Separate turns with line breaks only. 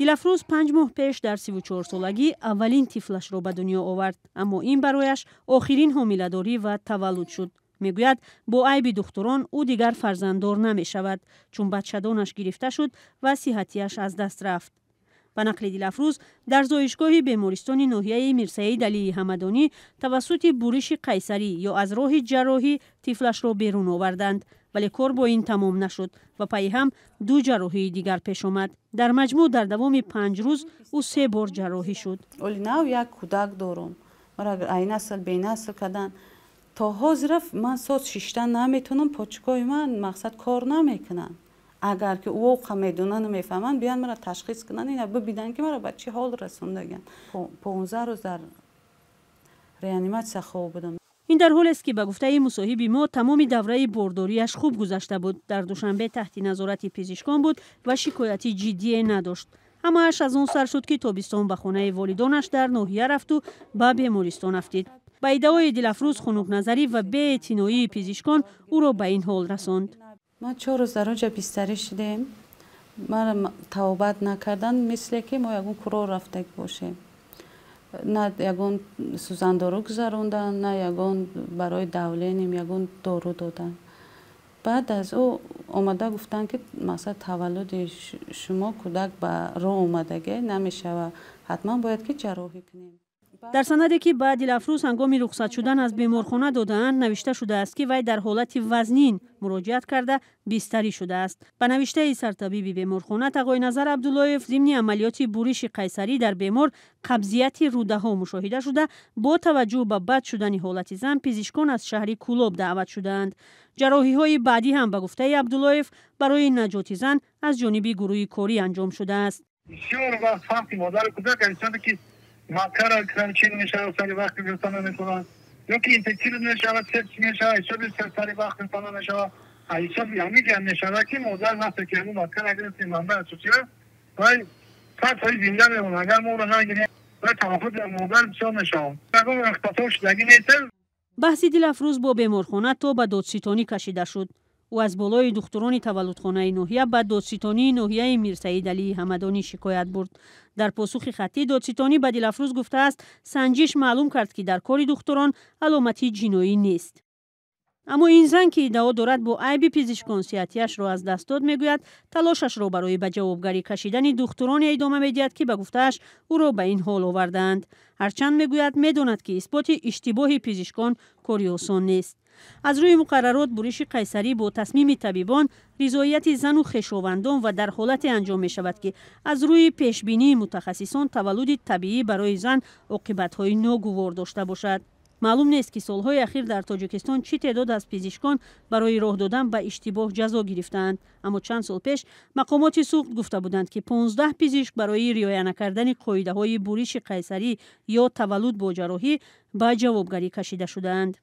Дилафрӯз 5 моҳ пеш дар 34-солагӣ аввалин тифлашро ба дунё овард, аммо ин барояш охирин ҳомиладорӣ ва таваллуд шуд. Мегӯяд, бо айби духтурон ӯ дигар фарзанддор намешавад, чун бачадонаш гирифта шуд ва сиҳатияш аз даст рафт. Ба нақли Дилафрӯз, дар зоишгоҳи бемористони ноҳияи Мирсаид Алии Ҳамадонӣ тавассути буриши қайсарӣ ё аз роҳи ҷарроҳӣ тифлашро берун оварданд, вале кор бо ин тамом нашуд ва пайи ҳам ду ҷарроҳии дигар пеш омад. Дар маҷмӯъ дар давоми 5 рӯз ӯ се бор ҷарроҳӣ шуд.
Оли нав як кӯдак дорум. Мара ай насл бенасл кардан. То ҳозира ман соз шиштан наметавонам, почкои ман, мақсад, кор намекунанд. Агар ки воқа медонану мефаҳманд, биён мара ташхис кунанд, ина бибинанд, ки мара ба чӣ ҳол расондагианд. 15 рӯз дар реаниматсия хоб будам.
Ин дар ҳолест, ки ба гуфтаи мусоҳиби мо, тамоми давраи бордориаш хуб гузашта буд. Дар Душанбе таҳти назорати пизишкон буд ва шикояти ҷиддие надошт. Ҳамааш аз он сар шуд, ки тобистон ба хонаи волидонаш дар ноҳия рафту ба бемористон афтид. Ба иддаои Дилафрӯз, хунукназарӣ ва беэътиноии пизишкон ӯро ба ин ҳол расонд.
Ман 4 рӯз дар он ҷо бистарӣ шудем. Мара табобат накарданд, мисле ки мо ягон курор рафтагӣ бошем. На ягон сӯзандору гузаронданд, на ягон барои давлениям ягон дору доданд. Баъд аз ӯ омада гуфтанд, ки, мақсад, таваллуди шумо кӯдак ба роҳ омадагӣ намешавад, ҳатман бояд ки ҷарроҳӣ кунем.
Дар санаде, ки ба Дилафрӯз ҳангоми рухсат шудан аз беморхона додаанд, навишта шудааст, ки вай дар ҳолати вазнин муроҷиат карда, бистарӣ шудааст. Ба навиштаи сартабиби беморхона Тағойназар Абдуллоев, зимни амалиёти буриши қайсарӣ дар бемор қабзияти рӯдаҳо мушоҳида шуда, бо таваҷҷӯҳ ба бад шудани ҳолати зан пизишкон аз шаҳри Кӯлоб даъват шудаанд. Ҷарроҳиҳои баъдӣ ҳам, ба гуфтаи Абдуллоев, барои наҷоти зан аз ҷониби гурӯҳи корӣ анҷом шудааст.
Бисёр вақт фарқи модару кӯдак аз ки макара чин мешавад, сари вақт гирифта наметавонад, ё ки инфексия мешавад, сепсис мешавад, ҳисоби сари вақт гирифта намешавад. Ҳисоби ҳамин гап мешавад, ки модар вақте ки ҳамун макара гирифти, манбаи асосиро, вай 100% зинда мемонад. Агар мо ӯро нагирем, вай талафоти модар бисёр мешавад. Ягон ихтисос шудагӣ нест.
Баҳси Дилафрӯз бо беморхона то ба додситонӣ кашида шуд. Ӯ аз болои духтурони таваллудхонаи ноҳия ба додситонии ноҳияи Мирсаид Алии Ҳамадонӣ шикоят бурд. Дар посухи хаттӣ додситонӣ ба Дилафрӯз гуфтааст, санҷиш маълум кард, ки дар кори духтурон аломати ҷиноӣ нест. Аммо ин зан, ки иддао дорад, бо айби пизишкон сиҳатияшро аз даст дод, мегӯяд, талошашро барои ба ҷавобгарӣ кашидани духтуроне идома медиҳад, ки ба гуфтааш ӯро ба ин ҳол овардаанд. Ҳарчанд, мегӯяд, медонад, ки исботи иштибоҳи пизишкон кори осон нест. Аз рӯи муқаррарот, буриши қайсарӣ бо тасмими табибон, ризоияти зану хешовандон ва дар ҳолате анҷом мешавад, ки аз рӯи пешбинии мутахассисон таваллуди табиӣ барои зан оқибатҳои ногувор дошта бошад. Маълум нест, ки солҳои ахир дар Тоҷикистон чӣ теъдод аз пизишкон барои роҳ додан ба иштибоҳ ҷазо гирифтаанд, аммо чанд сол пеш мақомоти Суғд гуфта буданд, ки 15 пизишк барои риоя накардани қоидаҳои буриши қайсарӣ ё таваллуд бо ҷарроҳӣ ба ҷавобгарӣ кашида шудаанд.